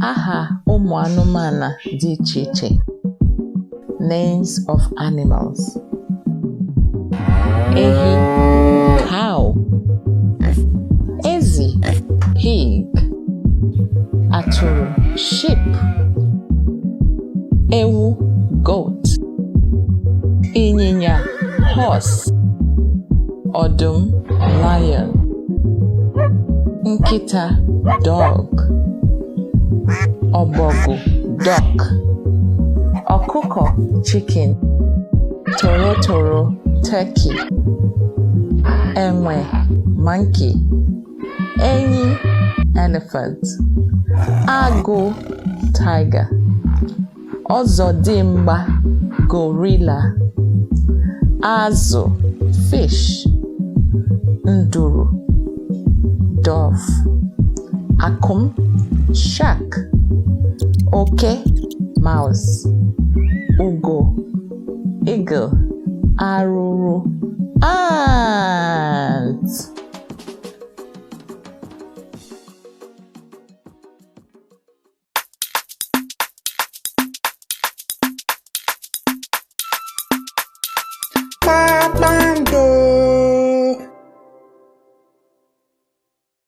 Aha ụmụ anụmanụ dị iche iche. Names of animals. Ehi, cow. Ezi, pig. Atụrụ, sheep. Ewu, goat. Ịnyịnya, horse. Ọdụm, lion. Nkịta, dog. Ọbọgwụ, duck. Ọkụkọ, chicken. Torotoro, turkey. Enwe, monkey. Enyi, elephant. Agụ, tiger. Ọzọdimgba, gorilla. Azụ, fish. Nduru, dove. Akum, shark. Oke, mouse. Ugo, eagle. Arụrụ, ant.